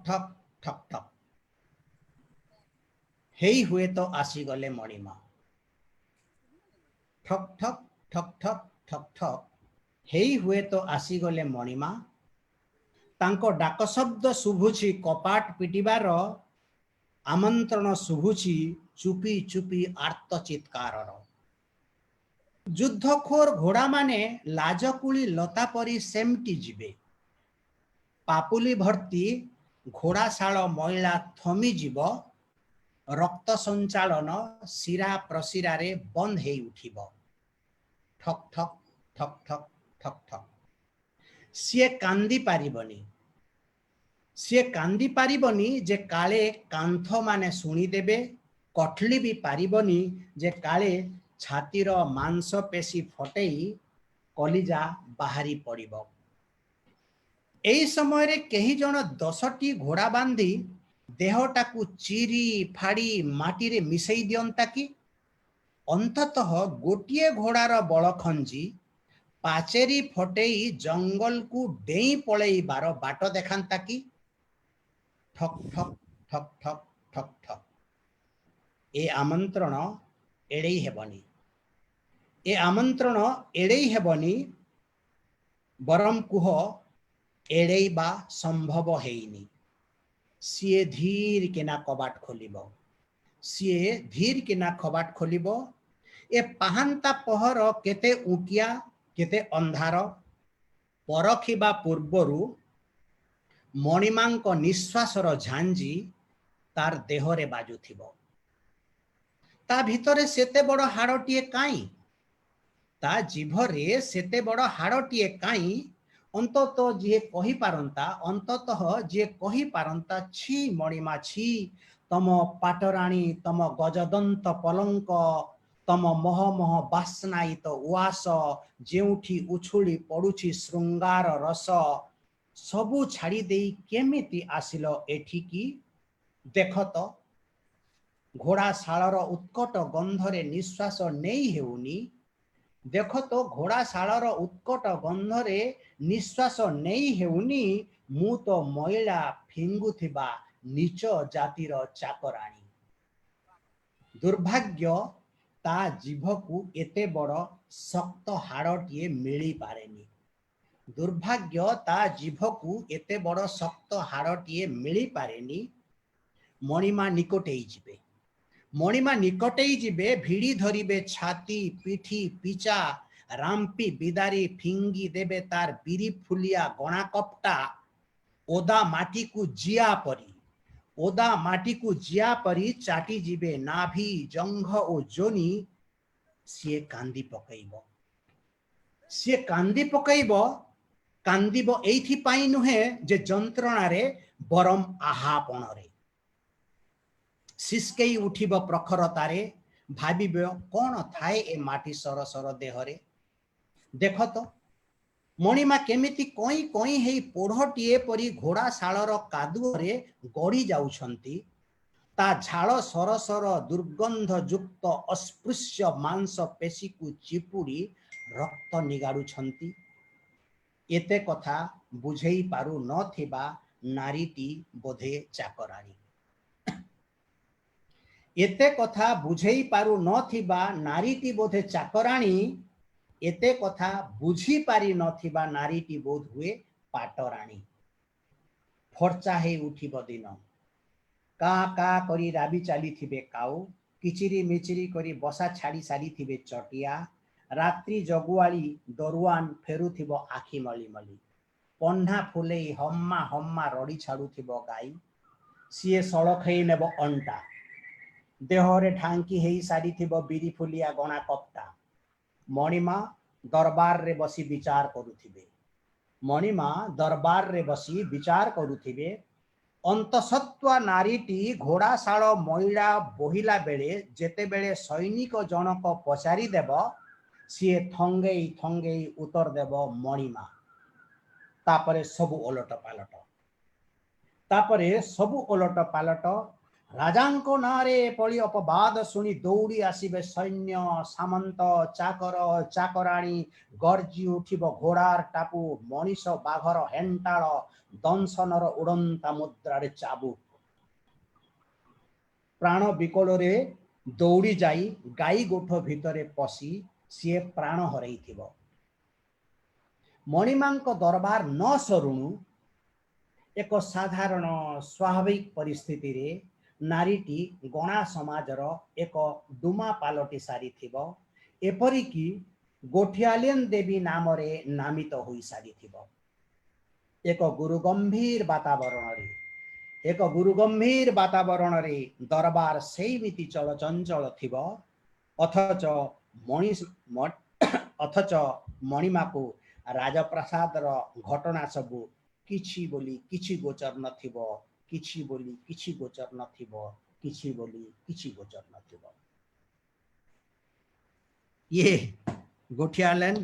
ଠକ୍ ଠକ୍ ଠକ୍। ହେଇ ହୁଏତ ଆସିଗଲେ ମଣିମା। ଠକ୍ ଠକ୍ ଠକ୍ ଠକ୍ ଠକ୍ ଠକ୍। ହେଇ ହୁଏତ ଆସିଗଲେ ମଣିମା। ତାଙ୍କ ଡାକ ଶବ୍ଦ ଶୁଭୁଛି, କପାଟ ପିଟିବାର ଆମନ୍ତ୍ରଣ ଶୁଭୁଛି, ଚୁପି ଚୁପି ଆର୍ତ୍ତ ଚିତ୍କାରର। ଯୁଦ୍ଧଖୋର ଘୋଡ଼ାମାନେ ଲାଜକୁଳି ଲତା ପରି ସେମଟି ଯିବେ। ପାପୁଲି ଭର୍ତ୍ତି ଘୋଡ଼ାଶାଳ ମଇଳା ଥମିଯିବ। ରକ୍ତ ସଞ୍ଚାଳନ ଶିରା ପ୍ରଶିରାରେ ବନ୍ଦ ହେଇ ଉଠିବ। ଠକ୍ ଠକ୍ ଠକ୍ ଠକ୍ ଠକ୍ ଠକ୍। ସିଏ କାନ୍ଦି ପାରିବନି। ସିଏ କାନ୍ଦି ପାରିବନି ଯେ କାଳେ କାନ୍ଥମାନେ ଶୁଣିଦେବେ। କଠଲି ବି ପାରିବନି ଯେ କାଳେ ଛାତିର ମାଂସପେଶୀ ଫଟେଇ କଲିଜା ବାହାରି ପଡ଼ିବ। ଏଇ ସମୟରେ କେହି ଜଣ 10ଟି ଘୋଡ଼ା ବାନ୍ଧି ଦେହଟାକୁ ଚିରି ଫାଡ଼ି ମାଟିରେ ମିଶେଇ ଦିଅନ୍ତା କି? ଅନ୍ତତଃ ଗୋଟିଏ ଘୋଡ଼ାର ବଳଖଞ୍ଜି ପାଚେରୀ ଫଟେଇ ଜଙ୍ଗଲକୁ ଡେଇଁ ପଳେଇବାର ବାଟ ଦେଖାନ୍ତା କି? ଠକ୍ ଠକ୍ ଠକ୍ ଠକ୍ ଠକ୍ ଠକ୍। ଏ ଆମନ୍ତ୍ରଣ ଏଡ଼େଇ ହେବନି। ଏ ଆମନ୍ତ୍ରଣ ଏଡ଼େଇ ହେବନି, ବରଂ କୁହ, ଏଡ଼େଇବା ସମ୍ଭବ ହେଇନି। ସିଏ ଧୀର କିନା କବାଟ ଖୋଲିବ। ସିଏ ଧୀର କିନା କବାଟ ଖୋଲିବ। ଏ ପାହାନ୍ତା ପହର କେତେ ଉକିଆ, କେତେ ଅନ୍ଧାର। ପରଖିବା ପୂର୍ବରୁ ମଣିମାଙ୍କ ନିଶ୍ୱାସର ଝାଞ୍ଜି ତାର ଦେହରେ ବାଜୁଥିବ। ତା ଭିତରେ ସେତେ ବଡ଼ ହାଡ଼ଟିଏ କାଇଁ? ତା ଜିଭରେ ସେତେ ବଡ଼ ହାଡ଼ଟିଏ କାଇଁ? ଅନ୍ତତଃ ଯିଏ କହିପାରନ୍ତା, ଅନ୍ତତଃ ଯିଏ କହିପାରନ୍ତା, ଛି ମଣିମା ଛି, ତମ ପାଟରାଣୀ, ତମ ଗଜଦନ୍ତ ପଲଙ୍କ, ତମ ମହ ମହ ବାସ୍ନାୟିତ ଉଆସ, ଯେଉଁଠି ଉଛୁଳି ପଡୁଛି ଶୃଙ୍ଗାର ରସ, ସବୁ ଛାଡ଼ି ଦେଇ କେମିତି ଆସିଲ ଏଠିକି? ଦେଖ ତ, ଘୋଡ଼ାଶାଳର ଉତ୍କଟ ଗନ୍ଧରେ ନିଶ୍ୱାସ ନେଇ ହେଉନି। ଦେଖ ତ, ଘୋଡ଼ାଶାଳର ଉତ୍କଟ ଗନ୍ଧରେ ନିଶ୍ୱାସ ନେଇ ହେଉନି। ମୁଁ ତ ମଇଳା ଫିଙ୍ଗୁଥିବା ନୀଚ ଜାତିର ଚାକରାଣୀ। ଦୁର୍ଭାଗ୍ୟ, ତା ଜିଭକୁ ଏତେ ବଡ଼ ଶକ୍ତ ହାଡ଼ଟିଏ ମିଳିପାରେନି। ଦୁର୍ଭାଗ୍ୟ, ତା ଜିଭକୁ ଏତେ ବଡ଼ ଶକ୍ତ ହାଡ଼ଟିଏ ମିଳିପାରେନି। ମଣିମା ନିକଟେଇ ଯିବେ। ମଣିମା ନିକଟେଇ ଯିବେ। ଭିଡ଼ି ଧରିବେ ଛାତି, ପିଠି, ପିଚା। ରାମ୍ପି ବିଦାରି ଫିଙ୍ଗି ଦେବେ ତାର ବିରି ଫୁଲିଆ ଗଣା କପଟା ଓଦା ମାଟିକୁ ଜିଆ ପରି। ଓଦା ମାଟିକୁ ଜିଆ ପରି ଚାଟି ଯିବେ ନାଭି, ଜଙ୍ଘ ଓ ଯୋନି। ସିଏ କାନ୍ଦି ପକେଇବ। ସିଏ କାନ୍ଦି ପକେଇବ। କାନ୍ଦିବ ଏଇଥିପାଇଁ ନୁହେଁ ଯେ ଯନ୍ତ୍ରଣାରେ, ବରଂ ଆହାପଣରେ। ସିସ୍କେଇ ଉଠିବ ପ୍ରଖରତାରେ। ଭାବିବ, କଣ ଥାଏ ଏ ମାଟି ସରସର ଦେହରେ? ଦେଖ ତ, ମଣିମା କେମିତି କଇଁ କଇଁ ହେଇ ପୋଢ଼ଟିଏ ପରି ଘୋଡ଼ାଶାଳର କାଦୁଅରେ ଗଡ଼ି ଯାଉଛନ୍ତି। ତା ଝାଳ ସରସର ଦୁର୍ଗନ୍ଧ ଯୁକ୍ତ ଅସ୍ପୃଶ୍ୟ ମାଂସ ପେଶୀକୁ ଚିପୁଡ଼ି ରକ୍ତ ନିଗାଡୁଛନ୍ତି। ଏତେ କଥା ବୁଝେଇ ପାରୁ ନଥିବା ନାରୀଟି ବୋଧେ ଚାକରାଣୀ। ଏତେ କଥା ବୁଝେଇ ପାରୁ ନଥିବା ନାରୀଟି ବୋଧେ ଚାକରାଣୀ। ଏତେ କଥା ବୁଝିପାରି ନଥିବା ନାରୀଟି ବୋଧ ହୁଏ ପାଟରାଣୀ। ଫର୍ଚା ହେଇ ଉଠିବ ଦିନ। କା କା କରି ରାବି ଚାଲିଥିବେ କାଉ। କିଚିରି ମିଚିରି କରି ବସା ଛାଡ଼ି ସାରିଥିବେ ଚଟିଆ। ରାତ୍ରି ଜଗୁଆଳି ଦରୁଆନ ଫେରୁଥିବ ଆଖି ମଳି ମଳି। ପହ୍ନା ଫୁଲେଇ ହମ୍ମା ହମ୍ମା ରଡ଼ି ଛାଡୁଥିବ ଗାଈ। ସିଏ ସଳଖେଇ ନେବ ଅଣ୍ଟା। ଦେହରେ ଢାଙ୍କି ହେଇ ସାରିଥିବ ବିରି ଫୁଲିଆ ଗଣା କପଟା। ମଣିମା ଦରବାରରେ ବସି ବିଚାର କରୁଥିବେ। ମଣିମା ଦରବାରରେ ବସି ବିଚାର କରୁଥିବେ। ଅନ୍ତସତ୍ୱା ନାରୀଟି ଘୋଡ଼ାଶାଳ ମଇଳା ବୋହିଲା ବେଳେ ଯେତେବେଳେ ସୈନିକ ଜଣକ ପଚାରିଦେବ, ସିଏ ଥଙ୍ଗେଇ ଥଙ୍ଗେଇ ଉତ୍ତର ଦେବ, ମଣିମା। ତାପରେ ସବୁ ଓଲଟ ପାଲଟ। ତାପରେ ସବୁ ଓଲଟ ପାଲଟ। ରାଜାଙ୍କ ନାଁରେ ଏପରି ଅପବାଦ ଶୁଣି ଦୌଡ଼ି ଆସିବେ ସୈନ୍ୟ, ସାମନ୍ତ, ଚାକର, ଚାକରାଣୀ। ଗର୍ଜି ଉଠିବ ଘୋଡ଼ାର ଟାପୁ, ମଣିଷ ବାଘର ହେଣ୍ଟାଳ, ଦଂଶନର ଉଡ଼ନ୍ତା ମୁଦ୍ରାରେ ଚାବୁକ। ପ୍ରାଣ ବିକଳରେ ଦୌଡ଼ି ଯାଇ ଗାଈ ଗୋଠ ଭିତରେ ପଶି ସିଏ ପ୍ରାଣ ହରେଇଥିବ। ମଣିମାଙ୍କ ଦରବାର ନ ସରୁଣୁ ଏକ ସାଧାରଣ ସ୍ୱାଭାବିକ ପରିସ୍ଥିତିରେ ନାରୀଟି ଗଣା ସମାଜର ଏକ ଡୁମା ପାଲଟି ସାରିଥିବ, ଏପରିକି ଗୋଠିଆଲିନ ଦେବୀ ନାମରେ ନାମିତ ହୋଇସାରିଥିବ। ଏକ ଗୁରୁଗମ୍ଭୀର ବାତାବରଣରେ ଦରବାର ସେଇମିତି ଚଳଚଞ୍ଚଳ ଥିବ, ଅଥଚ ମଣିମାକୁ ରାଜପ୍ରାସାଦର ଘଟଣା ସବୁ କିଛି ବୋଲି କିଛି ଗୋଚର ନଥିବ, କିଛି ବୋଲି କିଛି ଗୋଚର ନଥିବ, କିଛି ବୋଲି କିଛି ଗୋଚର ନଥିବ। ଇଏ ଗୋଠିଆଲେନ